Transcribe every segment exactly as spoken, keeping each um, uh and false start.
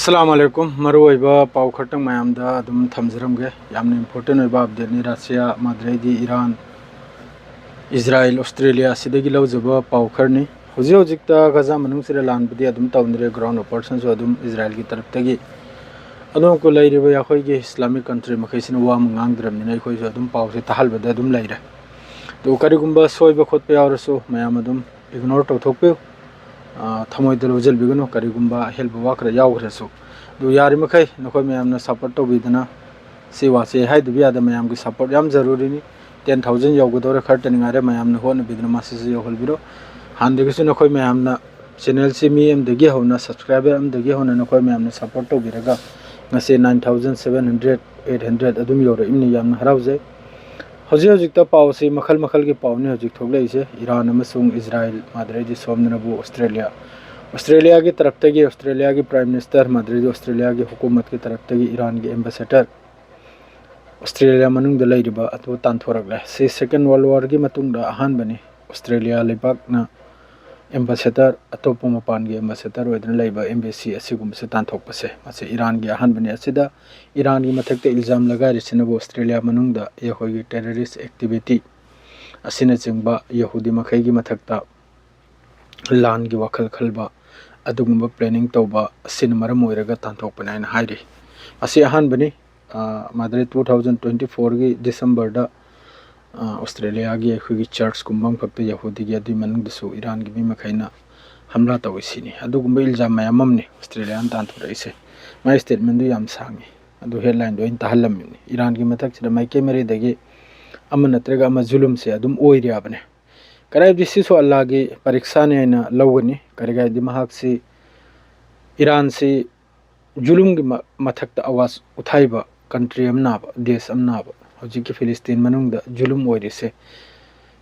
ꯑꯁꯂꯥꯃꯨ ꯑꯂꯥꯏꯀꯨꯝ꯫ ꯃꯔꯨꯑꯣꯏꯕ ꯄꯥꯎ ꯈꯔꯇꯪ ꯃꯌꯥꯝꯗ ꯑꯗꯨꯝ ꯊꯝꯖꯔꯝꯒꯦ꯫ ꯌꯥꯝꯅ ꯏꯝꯄꯣꯔꯇꯦꯟ ꯑꯣꯏꯕ ꯑꯞꯗꯦꯠꯅꯤ꯫ ꯔꯁꯤꯌꯥ, ꯃꯥꯗ꯭ꯔꯩꯗꯤ ꯏꯔꯥꯟ, ꯏꯖꯔꯥꯏꯜ, ꯑꯣꯁꯇ꯭ꯔꯦꯂꯤꯌꯥ ꯑꯁꯤꯗꯒꯤ ꯂꯧꯖꯕ ꯄꯥꯎ ꯈꯔꯅꯤ꯫ ꯍꯧꯖꯤꯛ ꯍꯧꯖꯤꯛꯇ ꯒꯖꯥ ꯃꯅꯨꯡꯁꯤꯗ ꯂꯥꯟꯕꯨꯗꯤ ꯑꯗꯨꯝ ꯇꯧꯅꯔꯦ, ꯒ꯭ꯔꯥꯎꯟ ꯑꯣꯄꯔꯦꯁꯟꯁꯨ ꯑꯗꯨꯝ ꯏꯖꯔꯥꯏꯜꯒꯤ ꯇꯔꯞꯇꯒꯤ꯫ ꯑꯗꯨ ꯑꯩꯈꯣꯏ ꯂꯩꯔꯤꯕ ꯑꯩꯈꯣꯏꯒꯤ ꯏꯁꯂꯥꯃꯤꯛ ꯀꯟꯇ꯭ꯔꯤ ꯃꯈꯩꯁꯤꯅ ꯋꯥ ꯑꯃ ꯉꯥꯡꯗ꯭ꯔꯕꯅꯤꯅ ꯑꯩꯈꯣꯏꯁꯨ ꯑꯗꯨꯝ ꯄꯥꯎꯁꯦ ꯇꯥꯍꯟꯕꯗ ꯑꯗꯨꯝ ꯂꯩꯔꯦ꯫ ꯑꯗꯨ ꯀꯔꯤꯒꯨꯝꯕ ꯁꯣꯏꯕ ꯈꯣꯠꯄ ꯌꯥꯎꯔꯁꯨ ꯃꯌꯥꯝ ꯑꯗꯨꯝ ꯏꯒꯅꯣꯔ ꯇꯧꯊꯣꯛꯄꯤꯌꯨ꯫ ꯑ, ꯊꯃꯣꯏꯗ ꯂꯧꯁꯤꯟꯕꯤꯒꯅꯨ꯫ ꯀꯔꯤꯒꯨꯝꯕ ꯑꯍꯦꯟꯕ ꯋꯥ ꯈꯔ ꯌꯥꯎꯈ꯭ꯔꯁꯨ꯫ ꯑꯗꯨ ꯌꯥꯔꯤꯃꯈꯩ ꯅꯈꯣꯏ ꯃꯌꯥꯝꯅ ꯁꯞꯄꯣꯔꯠ ꯇꯧꯕꯤꯗꯅ, ꯁꯤ ꯋꯥꯁꯦ ꯍꯥꯏꯗꯕ ꯌꯥꯗ, ꯃꯌꯥꯝꯒꯤ ꯁꯞꯄꯣꯔꯠ ꯌꯥꯝ ꯖꯔꯨꯔꯤꯅꯤ꯫ ꯇꯦꯟ ꯊꯥꯎꯖꯟ ꯌꯧꯒꯗꯧꯔꯦ, ꯈꯔꯇꯅꯤ ꯉꯥꯏꯔꯦ꯫ ꯃꯌꯥꯝꯅ ꯍꯣꯠꯅꯕꯤꯗꯨꯅ ꯃꯁꯤꯁꯨ ꯌꯧꯍꯟꯕꯤꯔꯣ꯫ ꯍꯥꯟꯅꯗꯒꯤꯁꯨ ꯅꯈꯣꯏ ꯃꯌꯥꯝꯅ ꯆꯦꯅꯦꯜꯁꯤ ꯃꯤ ꯑꯃꯗꯒꯤ ꯍꯧꯅ, ꯁꯕꯁꯀ꯭ꯔꯥꯏꯕꯔ ꯑꯃꯗꯒꯤ ꯍꯧꯅ ꯅꯈꯣꯏ ꯃꯌꯥꯝꯅ ꯁꯞꯄꯣꯔꯠ ꯇꯧꯕꯤꯔꯒ ꯉꯁꯤ nine thousand seven hundred, eight hundred ꯑꯗꯨꯝ ꯌꯧꯔꯛꯏꯕꯅꯤ꯫ ꯌꯥꯝꯅ ꯍꯔꯥꯎꯖꯩ꯫ ꯍꯧꯖꯤꯛ ꯍꯧꯖꯤꯛꯇ ꯄꯥꯎꯁꯤ ꯃꯈꯜ ꯃꯈꯜꯒꯤ ꯄꯥꯎꯅꯤ ꯍꯧꯖꯤꯛ ꯊꯣꯛꯂꯛꯏꯁꯦ꯫ ꯏꯔꯥꯟ ꯑꯃꯁꯨꯡ ꯏꯖꯔꯥꯏꯜ, ꯃꯥꯗ꯭ꯔꯩꯗꯤ ꯁꯣꯝꯗꯅꯕꯨ ꯑꯣꯁꯇ꯭ꯔꯦꯂꯤꯌꯥ꯫ ꯑꯣꯁꯇ꯭ꯔꯦꯂꯤꯌꯥꯒꯤ ꯇꯔꯞꯇꯒꯤ ꯑꯣꯁꯇ꯭ꯔꯦꯂꯤꯌꯥꯒꯤ ꯄ꯭ꯔꯥꯏꯝ ꯃꯤꯅꯤꯁꯇꯔ, ꯃꯥꯗ꯭ꯔꯩꯗꯤ ꯑꯣꯁꯇ꯭ꯔꯦꯂꯤꯌꯥꯒꯤ ꯍꯨꯀꯨꯃꯠꯀꯤ ꯇꯔꯞꯇꯒꯤ ꯏꯔꯥꯟꯒꯤ ꯑꯦꯝꯕꯦꯁꯦꯗꯔ ꯑꯣꯁꯇ꯭ꯔꯦꯂꯤꯌꯥ ꯃꯅꯨꯡꯗ ꯂꯩꯔꯤꯕ ꯑꯗꯨ ꯇꯥꯟꯊꯣꯔꯛꯂꯦ꯫ ꯁꯤ ꯁꯦꯀꯦꯟ ꯋꯥꯔꯜ ꯋꯥꯔꯒꯤ ꯃꯇꯨꯡꯗ ꯑꯍꯥꯟꯕꯅꯤ꯫ ꯑꯣꯁꯇ꯭ꯔꯦꯂꯤꯌꯥ ꯂꯩꯕꯥꯛꯅ ꯑꯦꯝꯕꯦꯁꯦꯗꯔ, ꯑꯇꯣꯞꯄ ꯃꯄꯥꯟꯒꯤ ꯑꯦꯝꯕꯦꯁꯦꯗꯔ ꯑꯣꯏꯗꯨꯅ ꯂꯩꯕ ꯑꯦꯝꯕꯦꯁꯤ ꯑꯁꯤꯒꯨꯝꯕꯁꯦ ꯇꯥꯟꯊꯣꯛꯄꯁꯦ, ꯃꯁꯤ ꯏꯔꯥꯟꯒꯤ ꯑꯍꯥꯟꯕꯅꯤ꯫ ꯑꯁꯤꯗ ꯏꯔꯥꯟꯒꯤ ꯃꯊꯛꯇ ꯏꯜꯖꯥꯝ ꯂꯒꯥꯏꯔꯤꯁꯤꯅꯕꯨ ꯑꯣꯁꯇ꯭ꯔꯦꯂꯤꯌꯥ ꯃꯅꯨꯡꯗ ꯑꯩꯈꯣꯏꯒꯤ ꯇꯦꯔꯔꯤꯁ ꯑꯦꯛꯇꯤꯚꯤꯇꯤ ꯑꯁꯤꯅꯆꯤꯡꯕ ꯌꯍꯨꯗꯤ ꯃꯈꯩꯒꯤ ꯃꯊꯛꯇ ꯂꯥꯟꯒꯤ ꯋꯥꯈꯜ ꯈꯜꯕ, ꯑꯗꯨꯒꯨꯝꯕ ꯄ꯭ꯂꯦꯅꯤꯡ ꯇꯧꯕ ꯑꯁꯤꯅ ꯃꯔꯝ ꯑꯣꯏꯔꯒ ꯇꯥꯟꯊꯣꯛꯄꯅꯤ ꯍꯥꯏꯅ ꯍꯥꯏꯔꯤ꯫ ꯃꯁꯤ ꯑꯍꯥꯟꯕꯅꯤ꯫ ꯑ, ꯃꯥꯗ꯭ꯔꯦ ꯇꯨ ꯊꯥꯎꯖꯟ ꯇ꯭ꯋꯦꯟꯇꯤ ꯐꯣꯔꯒꯤ ꯗꯤꯁꯦꯝꯕꯔꯗ, ꯑ, ꯑꯣꯁꯇ꯭ꯔꯦꯂꯤꯌꯥꯒꯤ ꯑꯩꯈꯣꯏꯒꯤ ꯆꯔꯆꯀꯨꯝꯕ ꯑꯃꯈꯛꯇ ꯌꯍꯨꯗꯤꯒꯤ, ꯑꯗꯨꯒꯤ ꯃꯅꯨꯡꯗꯁꯨ ꯏꯔꯥꯟꯒꯤ ꯃꯤ ꯃꯈꯩꯅ ꯍꯝꯂꯥ ꯇꯧꯏ ꯁꯤꯅꯤ꯫ ꯑꯗꯨꯒꯨꯝꯕ ꯏꯜꯖꯥꯝ ꯃꯌꯥꯝ ꯑꯃꯅꯤ ꯑꯣꯁꯇ꯭ꯔꯦꯂꯤꯌꯥꯅ ꯇꯥꯟꯊꯣꯔꯛꯏꯁꯦ꯫ ꯃꯥꯏ ꯁ꯭ꯇꯦꯠꯃꯦꯟꯗꯨ ꯌꯥꯝ ꯁꯥꯡꯉꯤ, ꯑꯗꯨ ꯍꯦꯗꯂꯥꯏꯟꯗꯣ ꯑꯩꯅ ꯇꯥꯍꯜꯂꯝꯃꯤꯅꯤ꯫ ꯏꯔꯥꯟꯒꯤ ꯃꯊꯛꯁꯤꯗ ꯃꯥꯏꯀꯩ ꯃꯔꯤꯗꯒꯤ ꯑꯃ ꯅꯠꯇ꯭ꯔꯒ ꯑꯃ ꯖꯨꯂꯨꯝꯁꯦ ꯑꯗꯨꯝ ꯑꯣꯏꯔꯤꯕꯅꯤ꯫ ꯀꯔꯤ ꯍꯥꯏꯕꯗꯤ ꯁꯤꯁꯨ ꯑꯜꯂꯥꯒꯤ ꯄꯔꯤꯛꯁꯥꯅꯤ ꯍꯥꯏꯅ ꯂꯧꯒꯅꯤ꯫ ꯀꯔꯤꯒꯤ ꯍꯥꯏꯕꯗꯤ ꯃꯍꯥꯛꯁꯤ ꯏꯔꯥꯟꯁꯤ ꯖꯨꯂꯨꯝꯒꯤ ꯃ-, ꯃꯊꯛꯇ ꯑꯋꯥꯖ ꯎꯊꯥꯏꯕ ꯀꯟꯇ꯭ꯔꯤ ꯑꯃ ꯅꯥꯕ, ꯗꯦꯁ ꯑꯃ ꯅꯥꯕ, ꯍꯧꯖꯤꯛꯀꯤ ꯐꯤꯂꯤꯁꯇꯤꯟ ꯃꯅꯨꯡꯗ ꯖꯨꯂꯨꯝ ꯑꯣꯏꯔꯤꯁꯦ,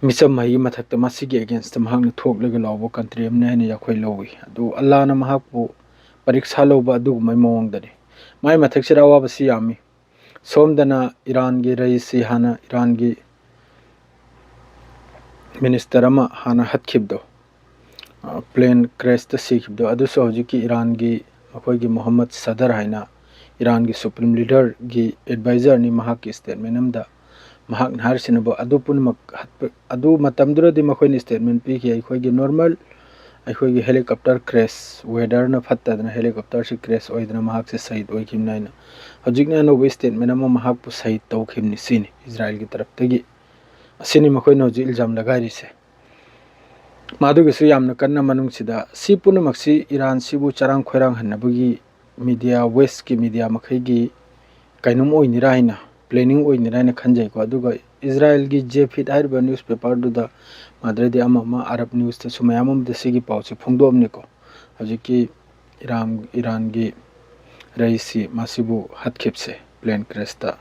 ꯃꯤꯆꯝ ꯃꯍꯩꯒꯤ ꯃꯊꯛꯇ ꯃꯁꯤꯒꯤ ꯑꯦꯒꯦꯟꯁꯇ ꯃꯍꯥꯛꯅ ꯊꯣꯛꯂꯒ ꯂꯥꯎꯕ ꯀꯟꯇ꯭ꯔꯤ ꯑꯃꯅꯤ ꯍꯥꯏꯅ ꯑꯩꯈꯣꯏ ꯂꯧꯏ꯫ ꯑꯗꯨ ꯑꯜꯂꯥꯅ ꯃꯍꯥꯛꯄꯨ ꯄꯔꯤꯛꯁꯥ ꯂꯧꯕ ꯑꯗꯨꯒꯨꯝꯕꯩ ꯃꯑꯣꯡꯗꯅꯤ꯫ ꯃꯥꯏ ꯃꯊꯛꯁꯤꯗ ꯑꯋꯥꯕꯁꯤ ꯌꯥꯝꯃꯤ꯫ ꯁꯣꯝꯗꯅ ꯏꯔꯥꯟꯒꯤ ꯔꯩꯁꯤ ꯍꯥꯟꯅ ꯏꯔꯥꯟꯒꯤ ꯃꯤꯅꯤꯁꯇꯔ ꯑꯃ ꯍꯥꯟꯅ ꯍꯠꯈꯤꯕꯗꯣ, ꯑ, ꯄ꯭ꯂꯦꯟ ꯀ꯭ꯔꯦꯁꯇ ꯁꯤꯈꯤꯕꯗꯣ, ꯑꯗꯨꯁꯨ ꯍꯧꯖꯤꯛꯀꯤ ꯏꯔꯥꯟꯒꯤ ꯃꯈꯣꯏꯒꯤ ꯃꯣꯍꯝꯃꯗ ꯁꯗꯔ ꯍꯥꯏꯅ ꯏꯔꯥꯟꯒꯤ ꯁꯨꯄ꯭ꯔꯤꯝ ꯂꯤꯗꯔꯒꯤ ꯑꯦꯗꯚꯥꯏꯖꯔꯅꯤ꯫ ꯃꯍꯥꯛꯀꯤ ꯁ꯭ꯇꯦꯠꯃꯦꯟ ꯑꯃꯗ ꯃꯍꯥꯛꯅ ꯍꯥꯏꯔꯤꯁꯤꯅꯕꯨ ꯑꯗꯨ ꯄꯨꯝꯅꯃꯛ ꯍꯠꯄ-, ꯑꯗꯨ ꯃꯇꯝꯗꯨꯗꯗꯤ ꯃꯈꯣꯏꯅ ꯁ꯭ꯇꯦꯠꯃꯦꯟ ꯄꯤꯈꯤ, ꯑꯩꯈꯣꯏꯒꯤ ꯅꯣꯔꯃꯦꯜ, ꯑꯩꯈꯣꯏꯒꯤ ꯍꯦꯂꯤꯀꯣꯞꯇꯔ ꯀ꯭ꯔꯦꯁ, ꯋꯦꯗꯔꯅ ꯐꯠꯇꯗꯅ ꯍꯦꯂꯤꯀꯣꯞꯇꯔꯁꯤ ꯀ꯭ꯔꯦꯁ ꯑꯣꯏꯗꯅ ꯃꯍꯥꯛꯁꯦ ꯁꯍꯤꯗ ꯑꯣꯏꯈꯤꯕꯅꯤ ꯍꯥꯏꯅ꯫ ꯍꯧꯖꯤꯛꯅ ꯑꯅꯧꯕ ꯁ꯭ꯇꯦꯠꯃꯦꯟ ꯑꯃ ꯃꯍꯥꯛꯄꯨ ꯁꯍꯤꯗ ꯇꯧꯈꯤꯕꯅꯤ ꯁꯤꯅꯤ ꯏꯖꯔꯥꯏꯜꯒꯤ ꯇꯔꯞꯇꯒꯤ꯫ ꯑꯁꯤꯅꯤ ꯃꯈꯣꯏꯅ ꯍꯧꯖꯤꯛ ꯏꯜꯖꯥꯝ ꯂꯒꯥꯏꯔꯤꯁꯦ꯫ ꯃꯗꯨꯒꯤꯁꯨ ꯌꯥꯝꯅ ꯀꯟꯅ ꯃꯅꯨꯡꯁꯤꯗ ꯁꯤ ꯄꯨꯝꯅꯃꯛꯁꯤ ꯏꯔꯥꯟꯁꯤꯕꯨ ꯆꯔꯥꯡ ꯈꯣꯏꯔꯥꯡꯍꯟꯅꯕꯒꯤ ꯃꯤꯗꯤꯌꯥ, ꯋꯦꯁꯀꯤ ꯃꯤꯗꯤꯌꯥ ꯃꯈꯩꯒꯤ ꯀꯩꯅꯣꯝ ꯑꯣꯏꯅꯤꯔꯥ ꯍꯥꯏꯅ, ꯄ꯭ꯂꯦꯅꯤꯡ ꯑꯣꯏꯅꯤꯔꯥ ꯍꯥꯏꯅ ꯈꯟꯖꯩꯀꯣ꯫ ꯑꯗꯨꯒ ꯏꯖꯔꯥꯏꯜꯒꯤ ꯖꯦꯐꯤꯠ ꯍꯥꯏꯔꯤꯕ ꯅ꯭ꯌꯨꯁꯄꯦꯄꯔꯗꯨꯗ ꯃꯗꯨꯗꯩꯗꯤ ꯑꯃ ꯑꯃ ꯑꯔꯕ ꯅ꯭ꯌꯨꯁꯇꯁꯨ ꯃꯌꯥꯝ ꯑꯃꯗ ꯁꯤꯒꯤ ꯄꯥꯎꯁꯦ ꯐꯣꯡꯗꯣꯛꯑꯝꯅꯤꯀꯣ꯫ ꯍꯧꯖꯤꯛꯀꯤ ꯏꯔꯥꯟ, ꯏꯔꯥꯟꯒꯤ ꯔꯩꯁꯤ ꯃꯁꯤꯕꯨ ꯍꯥꯠꯈꯤꯕꯁꯦ ꯄ꯭ꯂꯦꯟ ꯀ꯭ꯔꯦꯁꯇ,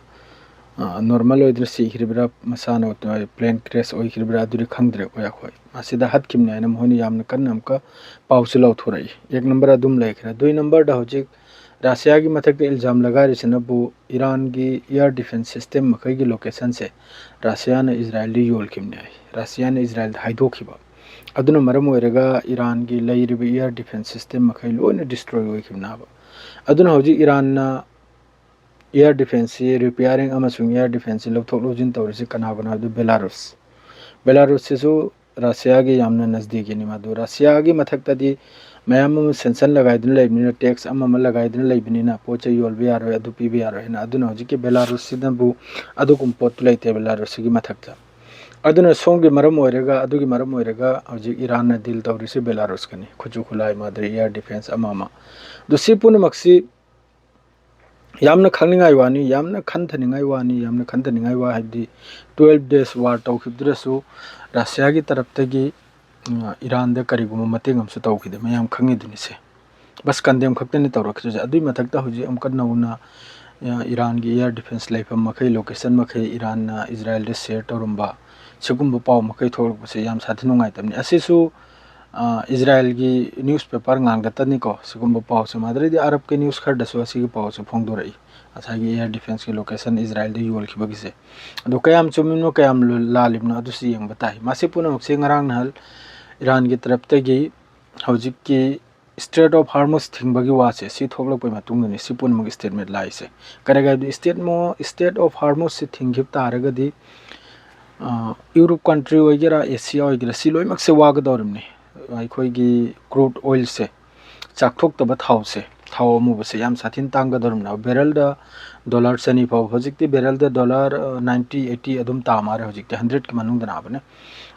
ꯑ, ꯅꯣꯔꯃꯦꯜ ꯑꯣꯏꯗꯅ ꯁꯤꯈ꯭ꯔꯤꯕ꯭ꯔꯥ, ꯃꯁꯥꯅ ꯄ꯭ꯂꯦꯟ ꯀ꯭ꯔꯦꯁ ꯑꯣꯏꯈ꯭ꯔꯤꯕ꯭ꯔꯥ, ꯑꯗꯨꯗꯤ ꯈꯪꯗ꯭ꯔꯦ ꯑꯩꯈꯣꯏ꯫ ꯑꯩꯈꯣꯏ ꯃꯁꯤꯗ ꯍꯥꯠꯈꯤꯕꯅꯤ ꯍꯥꯏꯅ ꯃꯈꯣꯏꯅ ꯌꯥꯝꯅ ꯀꯟꯅ ꯑꯃꯨꯛꯀ ꯄꯥꯎꯁꯤ ꯂꯥꯎꯊꯣꯔꯛꯏ꯫ ꯑꯦꯛ ꯅꯝꯕꯔ ꯑꯗꯨꯝ ꯂꯩꯈ꯭ꯔꯦ꯫ ꯗꯨꯏ ꯅꯝꯕꯔꯗ ꯍꯧꯖꯤꯛ ꯔꯁꯤꯌꯥꯒꯤ ꯃꯊꯛꯇ ꯏꯜꯖꯥꯝ ꯂꯒꯥꯏꯔꯤꯁꯤꯅꯕꯨ ꯏꯔꯥꯟꯒꯤ ꯏꯌꯥꯔ ꯗꯤꯐꯦꯟꯁ ꯁꯤꯁꯇꯦꯝ ꯃꯈꯩꯒꯤ ꯂꯣꯀꯦꯁꯟꯁꯦ ꯔꯁꯤꯌꯥꯅ ꯏꯖꯔꯥꯏꯜꯗ ꯌꯣꯜꯈꯤꯕꯅꯤ ꯍꯥꯏ, ꯔꯁꯤꯌꯥꯅ ꯏꯖꯔꯥꯏꯜꯗ ꯍꯥꯏꯗꯣꯛꯈꯤꯕ꯫ ꯑꯗꯨꯅ ꯃꯔꯝ ꯑꯣꯏꯔꯒ ꯏꯔꯥꯟꯒꯤ ꯂꯩꯔꯤꯕ ꯏꯌꯥꯔ ꯗꯤꯐꯦꯟꯁ ꯁꯤꯁꯇꯦꯝ ꯃꯈꯩ ꯂꯣꯏꯅ ꯗꯤꯁꯇ꯭ꯔꯣꯏ ꯑꯣꯏꯈꯤꯕꯅꯦꯕ꯫ ꯑꯗꯨꯅ ꯍꯧꯖꯤꯛ ꯏꯔꯥꯟꯅ ꯏꯌꯥꯔ ꯗꯤꯐꯦꯟꯁꯁꯤ ꯔꯤꯄꯤꯌꯥꯔꯤꯡ ꯑꯃꯁꯨꯡ ꯏꯌꯥꯔ ꯗꯤꯐꯦꯟꯁꯁꯤ ꯂꯧꯊꯣꯛ ꯂꯧꯁꯤꯟ ꯇꯧꯔꯤꯁꯤ ꯀꯅꯥꯒꯤꯅꯣ ꯍꯥꯏꯕꯗꯨ ꯕꯦꯂꯥꯔꯨꯁ꯫ ꯕꯦꯂꯥꯔꯨꯁꯁꯤꯁꯨ ꯔꯁꯤꯌꯥꯒꯤ ꯌꯥꯝꯅ ꯅꯖꯗꯤꯛꯀꯤꯅꯤ꯫ ꯃꯗꯨ ꯔꯁꯤꯌꯥꯒꯤ ꯃꯊꯛꯇꯗꯤ ꯃꯌꯥꯝ ꯑꯃ ꯁꯦꯟꯁꯟ ꯂꯒꯥꯏꯗꯨꯅ ꯂꯩꯕꯅꯤꯅ, ꯇꯦꯛꯁ ꯑꯃ ꯑꯃ ꯂꯒꯥꯏꯗꯨꯅ ꯂꯩꯕꯅꯤꯅ, ꯄꯣꯠ ꯆꯩ ꯌꯣꯟꯕ ꯌꯥꯔꯣꯏ, ꯑꯗꯨ ꯄꯤꯕ ꯌꯥꯔꯣꯏ ꯍꯥꯏꯅ꯫ ꯑꯗꯨꯅ ꯍꯧꯖꯤꯛꯀꯤ ꯕꯦꯂꯥꯔꯨꯁꯁꯤꯅꯕꯨ ꯑꯗꯨꯒꯨꯝꯕ ꯄꯣꯠꯇꯨ ꯂꯩꯇꯦ ꯕꯦꯂꯥꯔꯨꯁꯁꯤꯒꯤ ꯃꯊꯛꯇ꯫ ꯑꯗꯨꯅ ꯁꯣꯝꯒꯤ ꯃꯔꯝ ꯑꯣꯏꯔꯒ, ꯑꯗꯨꯒꯤ ꯃꯔꯝ ꯑꯣꯏꯔꯒ ꯍꯧꯖꯤꯛ ꯏꯔꯥꯟꯅ ꯗꯤꯜ ꯇꯧꯔꯤꯁꯤ ꯕꯦꯂꯥꯔꯨꯁꯀꯅꯤ꯫ ꯈꯨꯠꯁꯨ ꯈꯨꯠꯂꯥꯏ, ꯃꯥꯗꯔ, ꯏꯌꯥꯔ ꯗꯤꯐꯦꯟꯁ ꯑꯃ ꯑꯃ꯫ ꯑꯗꯨ ꯁꯤ ꯄꯨꯝꯅꯃꯛꯁꯤ ꯌꯥꯝꯅ ꯈꯪꯅꯤꯡꯉꯥꯏ ꯋꯥꯅꯤ, ꯌꯥꯝꯅ ꯈꯟꯊꯅꯤꯡꯉꯥꯏ ꯋꯥꯅꯤ, ꯌꯥꯝꯅ ꯈꯟꯊꯅꯤꯡꯉꯥꯏ ꯋꯥ ꯍꯥꯏꯕꯗꯤ twelve days war ꯇꯧꯈꯤꯕꯗꯨꯗꯁꯨ ꯔꯁꯤꯌꯥꯒꯤ ꯇꯔꯞꯇꯒꯤ, ꯎꯝ, ꯏꯔꯥꯟꯗ ꯀꯔꯤꯒꯨꯝꯕ ꯃꯇꯦꯡ ꯑꯃꯁꯨ ꯇꯧꯈꯤꯗꯦ, ꯃꯌꯥꯝ ꯈꯪꯉꯤꯗꯨꯅꯤ ꯁꯦ꯫ ꯕꯁ ꯀꯟꯗꯦꯝ ꯈꯛꯇꯅꯤ ꯇꯧꯔꯛꯈꯤꯗꯣꯏꯁꯦ꯫ ꯑꯗꯨꯒꯤ ꯃꯊꯛꯇ ꯍꯧꯖꯤꯛ ꯑꯃꯨꯛꯀ ꯅꯧꯅ, ꯑ, ꯏꯔꯥꯟꯒꯤ ꯏꯌꯥꯔ ꯗꯤꯐꯦꯟꯁ ꯂꯩꯐꯝ ꯃꯈꯩ, ꯂꯣꯀꯦꯁꯟ ꯃꯈꯩ ꯏꯔꯥꯟꯅ ꯏꯖꯔꯥꯏꯜꯗ ꯁꯤꯌꯔ ꯇꯧꯔꯝꯕ, ꯁꯤꯒꯨꯝꯕ ꯄꯥꯎ ꯃꯈꯩ ꯊꯣꯛꯂꯛꯄꯁꯦ ꯌꯥꯝ ꯁꯥꯊꯤ ꯅꯨꯡꯉꯥꯏꯇꯕꯅꯤ꯫ ꯑꯁꯤꯁꯨ, ꯑ, ꯏꯖꯔꯥꯏꯜꯒꯤ ꯅ꯭ꯌꯨꯁꯄꯦꯄꯔ ꯉꯥꯛꯇꯅꯤꯀꯣ ꯁꯤꯒꯨꯝꯕ ꯄꯥꯎꯁꯦ꯫ ꯃꯗꯨꯗꯩꯗꯤ ꯑꯔꯕꯀꯤ ꯅ꯭ꯌꯨꯁ ꯈꯔꯗꯁꯨ ꯑꯁꯤꯒꯤ ꯄꯥꯎꯁꯦ ꯐꯣꯡꯗꯣꯔꯛꯏ, ꯉꯁꯥꯏꯒꯤ ꯏꯌꯥꯔ ꯗꯤꯐꯦꯟꯁꯀꯤ ꯂꯣꯀꯦꯁꯟ ꯏꯖꯔꯥꯏꯜꯗ ꯌꯣꯜꯈꯤꯕꯒꯤꯁꯦ꯫ ꯑꯗꯣ ꯀꯌꯥꯝ ꯆꯨꯝꯃꯤꯕꯅꯣ, ꯀꯌꯥꯝ ꯂꯥꯜꯂꯤꯕꯅꯣ, ꯑꯗꯨꯁꯨ ꯌꯦꯡꯕ ꯇꯥꯏ꯫ ꯃꯁꯤ ꯄꯨꯝꯅꯃꯛꯁꯦ ꯉꯔꯥꯡ ꯅꯍꯥꯟ ꯏꯔꯥꯟꯒꯤ ꯇꯔꯞꯇꯒꯤ ꯍꯧꯖꯤꯛꯀꯤ Strait of Hormuz ꯊꯤꯡꯕꯒꯤ ꯋꯥꯁꯦ ꯁꯤ ꯊꯣꯛꯂꯛꯄꯒꯤ ꯃꯇꯨꯡꯗꯅꯤ ꯁꯤ ꯄꯨꯝꯅꯃꯛ statement ꯂꯥꯛꯏꯁꯦ꯫ ꯀꯔꯤꯒꯤꯅꯣ ꯍꯥꯏꯕꯗꯤ Strait ꯃꯣ-, Strait of Hormuz ꯁꯤ ꯊꯤꯡꯈꯤꯕ ꯇꯥꯔꯒꯗꯤ, ꯑ, Europe country ꯑꯣꯏꯒꯦꯔꯥ, Asia ꯑꯣꯏꯒꯦꯔꯥ, ꯁꯤ ꯂꯣꯏꯅꯃꯛꯁꯦ ꯋꯥꯒꯗꯧꯔꯤꯕꯅꯤ꯫ ꯑꯩꯈꯣꯏꯒꯤ crude oil ꯁꯦ, ꯆꯥꯛꯊꯣꯛꯇꯕ ꯊꯥꯎꯁꯦ, ꯊꯥꯎ ꯑꯃꯨꯕꯁꯦ ꯌꯥꯝ ꯁꯥꯊꯤꯅ ꯇꯥꯡꯒꯗꯧꯔꯤꯕꯅꯤ꯫ Barrel ꯗ dollar ꯆꯅꯤ ꯐꯥꯎ, ꯍꯧꯖꯤꯛꯇꯤ barrel ꯗ dollar, ꯑ, ninety, eighty ꯑꯗꯨꯝ ꯇꯥ ꯃꯥꯜꯂꯦ, ꯍꯧꯖꯤꯛꯇꯤ hundred ꯀꯤ ꯃꯅꯨꯡꯗ ꯅꯥꯕꯅꯦ꯫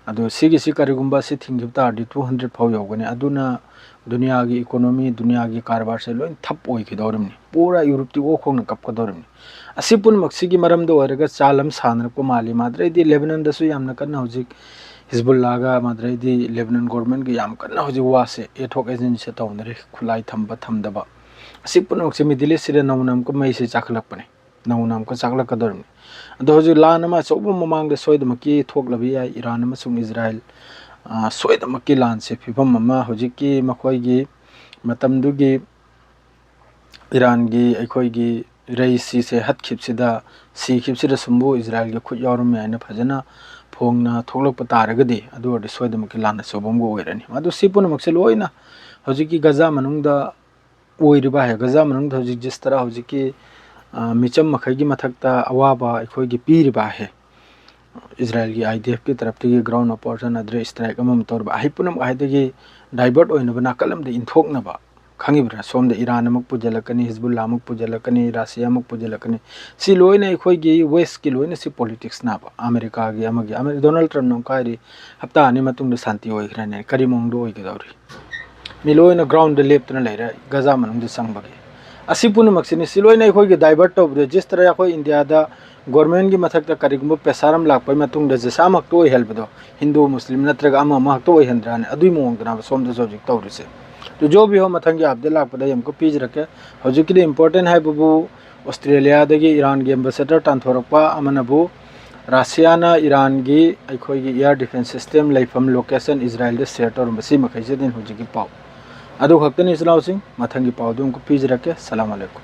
ꯑꯗꯣ ꯁꯤꯒꯤꯁꯤ ꯀꯔꯤꯒꯨꯝꯕ ꯁꯤ ꯊꯤꯡꯈꯤꯕ ꯇꯥꯔꯗꯤ two hundred ꯐꯥꯎ ꯌꯧꯒꯅꯤ꯫ ꯑꯗꯨꯅ ꯗꯨꯅꯤꯌꯥꯒꯤ economy, ꯗꯨꯅꯤꯌꯥꯒꯤ ꯀꯔꯕꯥꯔꯁꯦ ꯂꯣꯏ ꯊꯞ ꯑꯣꯏꯈꯤꯗꯧꯔꯤꯕꯅꯤ꯫ ꯄꯨꯔꯥ ꯌꯨꯔꯣꯞꯇꯤ ꯑꯣꯛ ꯈꯣꯡꯅ ꯀꯞꯀꯗꯧꯔꯤꯕꯅꯤ꯫ ꯑꯁꯤ ꯄꯨꯝꯅꯃꯛꯁꯤꯒꯤ ꯃꯔꯝꯗ ꯑꯣꯏꯔꯒ ꯆꯥꯜ ꯑꯃ ꯁꯥꯟꯅꯔꯛꯄ ꯃꯥꯜꯂꯤ꯫ ꯃꯥꯗ꯭ꯔꯩꯗꯤ ꯂꯦꯕꯅꯟꯗꯁꯨ ꯌꯥꯝꯅ ꯀꯟꯅ ꯍꯧꯖꯤꯛ ꯍꯤꯖꯕꯨꯜꯂꯥꯒ, ꯃꯥꯗ꯭ꯔꯩꯗꯤ ꯂꯦꯕꯅꯟ government ꯀ ꯌꯥꯝ ꯀꯟꯅ ꯍꯧꯖꯤꯛ ꯋꯥꯁꯦ, ad hoc agency ꯁꯦ ꯇꯧꯅꯔꯤ꯫ ꯈꯨꯠꯂꯥꯏ ꯊꯝꯕ ꯊꯝꯗꯕ, ꯑꯁꯤ ꯄꯨꯝꯅꯃꯛꯁꯦ Middle East ꯁꯤꯗ ꯅꯧꯅ ꯑꯃꯨꯛꯀ ꯃꯩꯁꯦ ꯆꯥꯈꯠꯂꯛꯄꯅꯤ꯫ ꯅꯧꯅ ꯑꯃꯨꯛꯀ ꯆꯥꯛꯂꯛꯀꯗꯧꯔꯤꯕꯅꯤ꯫ ꯑꯗꯣ ꯍꯧꯖꯤꯛ ꯂꯥꯟ ꯑꯃ ꯑꯆꯧꯕ ꯃꯃꯥꯡꯗ ꯁꯣꯏꯗꯃꯛꯀꯤ ꯊꯣꯛꯂꯕ ꯌꯥꯏ, ꯏꯔꯥꯟ ꯑꯃꯁꯨꯡ ꯏꯖꯔꯥꯏꯜ, ꯑ, ꯁꯣꯏꯗꯃꯛꯀꯤ ꯂꯥꯟꯁꯦ ꯐꯤꯕꯝ ꯑꯃ ꯍꯧꯖꯤꯛꯀꯤ ꯃꯈꯣꯏꯒꯤ ꯃꯇꯝꯗꯨꯒꯤ ꯏꯔꯥꯟꯒꯤ ꯑꯩꯈꯣꯏꯒꯤ ꯔꯩꯁꯤꯁꯦ ꯍꯠꯈꯤꯕꯁꯤꯗ, ꯁꯤꯈꯤꯕꯁꯤꯗ ꯁꯨꯝꯕꯨ ꯏꯖꯔꯥꯏꯜꯒꯤ ꯈꯨꯠ ꯌꯥꯎꯔꯝꯃꯦ ꯍꯥꯏꯅ ꯐꯖꯅ ꯐꯣꯡꯅ ꯊꯣꯛꯂꯛꯄ ꯇꯥꯔꯒꯗꯤ, ꯑꯗꯨ ꯑꯣꯏꯔꯗꯤ ꯁꯣꯏꯗꯃꯛꯀꯤ ꯂꯥꯟ ꯑꯆꯧꯕ ꯑꯃꯒ ꯑꯣꯏꯔꯅꯤ꯫ ꯑꯗꯨ ꯁꯤ ꯄꯨꯝꯅꯃꯛꯁꯦ ꯂꯣꯏꯅ ꯍꯧꯖꯤꯛꯀꯤ ꯒꯖꯥ ꯃꯅꯨꯡꯗ ꯑꯣꯏꯔꯤꯕ ꯍꯥꯏ, ꯒꯖꯥ ꯃꯅꯨꯡꯗ ꯍꯧꯖꯤꯛ ꯖꯤꯁ ꯇꯔꯥ ꯍꯧꯖꯤꯛꯀꯤ, ꯑ, ꯃꯤꯆꯝ ꯃꯈꯩꯒꯤ ꯃꯊꯛꯇ ꯑꯋꯥꯕ ꯑꯩꯈꯣꯏꯒꯤ ꯄꯤꯔꯤꯕ ꯍꯦ, ꯏꯖꯔꯥꯏꯜꯒꯤ I D F ꯀꯤ ꯇꯔꯞꯇꯒꯤ ground operation ꯑꯗꯨꯗ strike ꯑꯃ ꯑꯃ ꯇꯧꯔꯤꯕ ꯍꯩ ꯄꯨꯝꯅꯃꯛ ꯍꯥꯏꯗꯒꯤ divert ꯑꯣꯏꯅꯕ ꯅꯥꯀꯜ ꯑꯃꯗ ꯏꯟꯊꯣꯛꯅꯕ, ꯈꯪꯉꯤꯕ꯭ꯔꯥ? ꯁꯣꯝꯗ ꯏꯔꯥꯟ ꯑꯃꯨꯛ ꯄꯨꯁꯤꯜꯂꯛꯀꯅꯤ, ꯍꯤꯖꯕꯨꯜꯂꯥ ꯑꯃꯨꯛ ꯄꯨꯁꯤꯜꯂꯛꯀꯅꯤ, ꯔꯁꯤꯌꯥ ꯑꯃꯨꯛ ꯄꯨꯁꯤꯜꯂꯛꯀꯅꯤ꯫ ꯁꯤ ꯂꯣꯏꯅ ꯑꯩꯈꯣꯏꯒꯤ West ꯀꯤ ꯂꯣꯏꯅ ꯁꯤ politics ꯅꯥꯕ, ꯑꯃꯦꯔꯤꯀꯥꯒꯤ ꯑꯃꯒꯤ, ꯑꯃ-, ꯗꯣꯅꯥꯜꯗ ꯇ꯭ꯔꯝꯞꯅ ꯑꯃꯨꯛ ꯍꯥꯏꯔꯤ, ꯍꯞꯇꯥ ꯑꯅꯤ ꯃꯇꯨꯡꯗ ꯁꯥꯟꯇꯤ ꯑꯣꯏꯈ꯭ꯔꯅꯤ꯫ ꯀꯔꯤ ꯃꯑꯣꯡꯗ ꯑꯣꯏꯒꯗꯧꯔꯤ? ꯃꯤ ꯂꯣꯏꯅ ground ꯗ ꯂꯦꯞꯇꯨꯅ ꯂꯩꯔꯦ ꯒꯖꯥ ꯃꯅꯨꯡꯗ ꯆꯪꯕꯒꯤ꯫ ꯑꯁꯤ ꯄꯨꯝꯅꯃꯛꯁꯤꯅꯤ꯫ ꯁꯤ ꯂꯣꯏꯅ ꯑꯩꯈꯣꯏꯒꯤ divert ꯇꯧꯕꯗ, ꯖꯤꯁ ꯇꯔꯥ ꯑꯩꯈꯣꯏ ꯏꯟꯗꯤꯌꯥꯗ government ꯀꯤ ꯃꯊꯛꯇ ꯀꯔꯤꯒꯨꯝꯕ pressure ꯑꯃ ꯂꯥꯛꯄꯒꯤ ꯃꯇꯨꯡꯗ ꯖꯤꯁ ꯑꯃꯈꯛꯇ ꯑꯣꯏꯍꯜꯕꯗꯣ, ꯍꯤꯟꯗꯨ, ꯃꯨꯁꯂꯤꯝ ꯅꯠꯇ꯭ꯔꯒ ꯑꯃ ꯑꯃꯈꯛꯇ ꯑꯣꯏꯍꯟꯗ꯭ꯔꯥꯅꯦ? ꯑꯗꯨꯒꯤ ꯃꯑꯣꯡꯗꯅꯦꯕ ꯁꯣꯝꯗꯁꯨ ꯍꯧꯖꯤꯛ ꯇꯧꯔꯤꯁꯦ꯫ ꯑꯗꯨ ꯖꯣ ꯕꯤ ꯍꯣ ꯃꯊꯪꯒꯤ update ꯂꯥꯛꯄꯗ ꯑꯩ ꯑꯃꯨꯛꯀ ꯄꯤꯖꯔꯛꯀꯦ꯫ ꯍꯧꯖꯤꯛꯀꯤꯗꯤ important ꯍꯥꯏꯕꯕꯨ ꯑꯣꯁꯇ꯭ꯔꯦꯂꯤꯌꯥꯗꯒꯤ ꯏꯔꯥꯟꯒꯤ ambassador ꯇꯥꯟꯊꯣꯔꯛꯄ ꯑꯃꯅꯕꯨ ꯔꯁꯤꯌꯥꯅ ꯏꯔꯥꯟꯒꯤ ꯑꯩꯈꯣꯏꯒꯤ air defense system ꯂꯩꯐꯝ location ꯏꯖꯔꯥꯏꯜꯗ share ꯇꯧꯔꯝꯕ, ꯁꯤ ꯃꯈꯩꯁꯤꯗꯤ ꯍꯧꯖꯤꯛꯀꯤ ꯄꯥꯎ꯫ ꯑꯗꯨ ꯈꯛꯇꯅꯤ ꯏꯆꯤꯜ ꯏꯅꯥꯎꯁꯤꯡ, ꯃꯊꯪꯒꯤ ꯄꯥꯎꯗꯨ ꯑꯃꯨꯛꯀ ꯄꯤꯖꯔꯛꯀꯦ꯫ ꯁꯂꯥꯝ ꯑꯂꯩꯀꯨꯝ꯫